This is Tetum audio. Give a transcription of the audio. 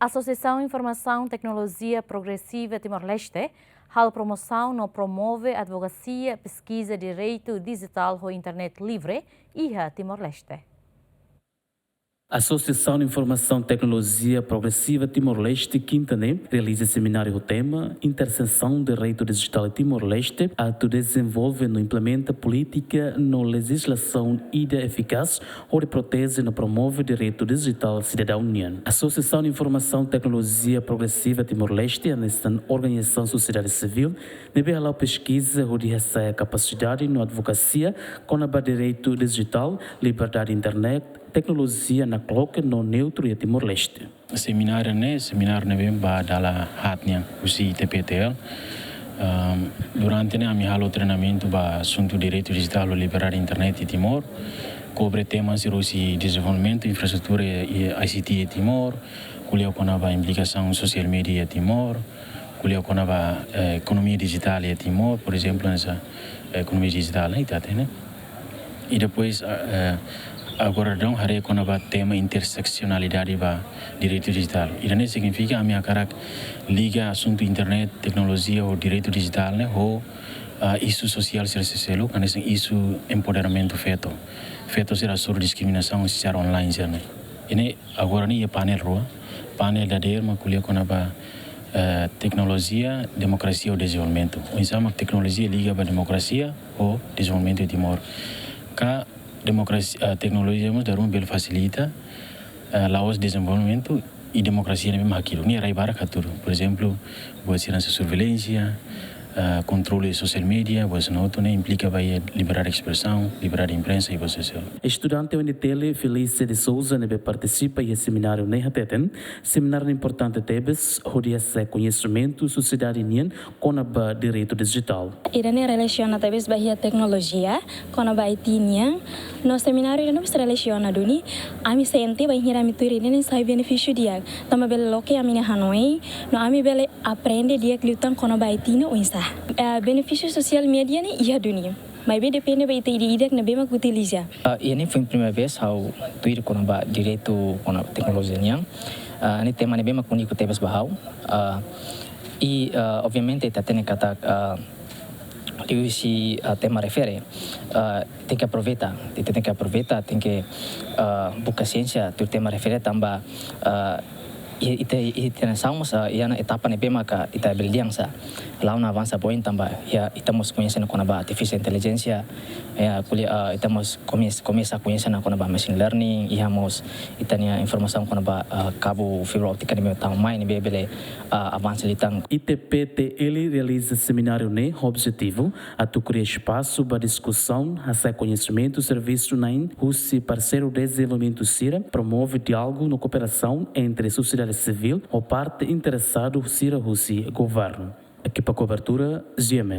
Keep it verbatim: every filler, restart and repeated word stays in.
Asosiasaun Informasaun Teknolojia Progresiva Timor-Leste halo promosaun no promove advokasia peskiza direitu dijitál ho internet livre iha Timor-Leste. Asosiasaun Informasaun Teknolojia Progresiva Timor-Leste, kinta ne'e, realiza semináriu ho tema Intersesaun Direitu Dijitál Timor-Leste, atu dezenvolve no implementa polítika no lejizlasaun ida efikás hodi proteje no promove direitu dijitál sidadaun nian. Asosiasaun Informasaun Teknolojia Progresiva Timor-Leste, hanesan organizasaun sosiedade sivíl, ne'ebé hala'o peskiza hodi hasa'e kapasidade no advokasia kona-ba direitu dijitál, liberdade internet, teknolojia nakloke no neutru iha Timor-Leste. Semináriu ne'e, semináriu ne'ebé ba dala haat nian husi I T P T L. Ahm, durante ne'e ami halo treinamentu ba asuntu direitu dijitál ho liberdade internet iha Timor. Kobre tema sira husi dezenvolvimentu infraestrutura i I C T iha Timor, ko'alia kona-ba implikasaun sosiál mídia iha Timor, ko'alia kona-ba, eh, ekonomia dijitál iha Timor, por ezemplu, hanesan, eh, ekonomia dijitál ne'e, ita hatene. I depois, ah, eh, agora daudaun haree kona-ba tema interseksionalidade ba direitu dijitál. Ida-ne'e signifika ami hakarak liga asuntu internet, teknolojia ho direitu dijitál ne'e ho, ah, isu sosiál sira seluk, hanesan isu empoderamentu feto. Feto sira hasoru diskriminasaun secara online sira-ne'e. Ida-ne'e agora ne'e iha panel rua, panel dadeer mak ko'alia kona-ba, eh, teknolojia, demokrasia ho dezenvolvimentu. Oinsá mak teknolojia liga ba demokrasia ho dezenvolvimentu iha Timor. Ka demokrasia, eh, teknolojia mós dala ruma bele fasilita, eh, la'ós dezenvolvimentu i demokrasia ne'ebé mak hakiduk. Nia rai barak hatudu. Por ezemplu, buat sira hanesan surveilénsia, ah, kontrolu sosiál mídia, buat sira-ne'e hotu ne'e implika ba iha liberdade de espresaun, liberdade de imprensa i buat seluk. Estudante U N T L Felícia de Souza ne'ebé partisipa iha semináriu ne'e hateten, semináriu ne'e importante tebes hodi hasa'e koñesimentu sosiedade nian kona-ba direitu dijitál. Ida-ne'e relasiona tebes ba iha teknolojia, kona-ba I T nian. No semináriu ida-ne'e mós relasiona duni, ami sente bainhira ami tuir ida-ne'e sai benefísiu di'ak. Tanba bele loke ami-nia hanoin, no ami bele aprende di'ak liután kona-ba I T ne'e oinsá. Eh, benefísiu sosiál mídia ne'e iha duni. Maibé depende ba ita ida-idak ne'ebé mak utiliza. Ah, ida-ne'e foin primeira vez ha'u tuir kona-ba direitu kona-ba teknolojia nian. Ah, ne'e tema ne'ebé mak úniku tebes ba ha'u. Ah, i, ah, obviamente ita hatene katak, ah, liuhusi, ah, tema refere, ah, tenke aproveita, ita tenke aproveita, tenke, ah, buka siénsia tuir tema refere tanba, ah, i-, ita, ita nasaun mós, ah, iha ona etapa ne'ebé maka ita bele dehan sá, la'o ona avansa ba oin tanba iha ita mós koñese ona kona-ba artificial intelligence, iha ko'alia, ah, ita mós komes-, komesa koñese ona kona-ba machine learning, iha mós ita-nia informasaun kona-ba, ah, kabu fibra óptika ne'ebé tama mai ne'ebé bele, ah, avansa liután. I T P T L realiza semináriu ne'e ho objetivu atu kria espasu ba diskusaun, hasa'e koñesimentu servisu-na'in husi parseiru dezenvolvimentu sira, promove diálogu no kooperasaun entre sosiedade sivíl ho parte interesadu sira husi governu. Ekipa kobertura, G M N.